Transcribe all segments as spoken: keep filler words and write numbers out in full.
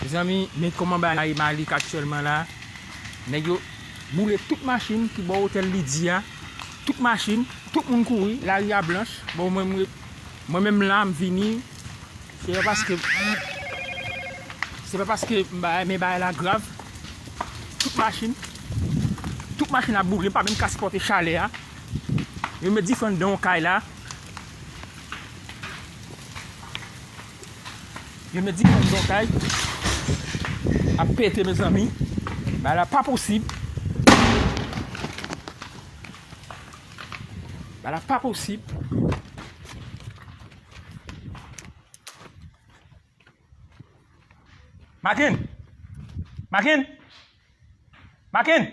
Mezanmi, men kòman bagay la ye Malik aktyèlman la. Nèg yo boule tout machin ki bò otèl Lidi a. Tout machin, tout moun kouri, lari a blanch. Bon, mwen, mwen, mwen menm la, m vini. Se pa paske, se pa paske m bagay, men bagay la grav. Tout machin, tout machin ap boule, m pa menm ka sipòte chalè a. Yo met dife anndan yon kay la. Yo met dife anndan yon kay. Ap pete, mezanmi. Bagay la pa posib. Bagay la pa posib. Makin! Makin! Makin!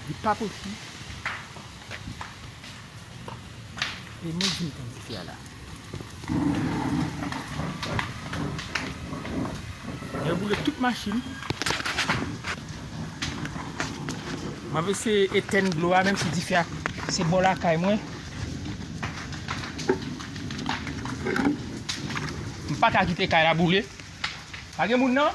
Li pa posib. E mwen di m konn dife a la. Yo boule tout machin. Mwen ap eseye etèn dlo a, menm si dife a se bò lakay mwen. M pa ka kite kay la boule. Pa gen moun nan?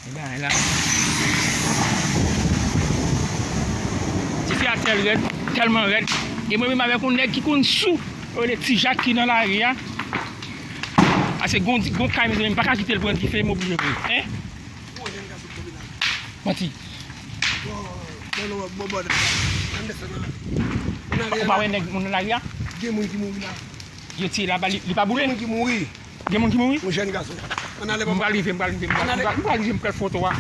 Ebyen la. Dife a tèl rèd, tèlman rèd. E mwen menm avèk yon nèg ki konn sou, yo rele Ti Jak ki nan lari a. Ase gon, gon kay, mezanmi, m pa ka kite l pran dife, m oblije vre. Hein? Manti. Ou pa wè nèg moun nan lari a? Gen moun ki mouri la. Yo tiye la, li, li pa boule? Gen moun ki mouri. Gen moun ki mouri? Yon jèn gason. Ann ale, papa. M pral rive, m pral rive, m pral, m pral rive, m pral foto a.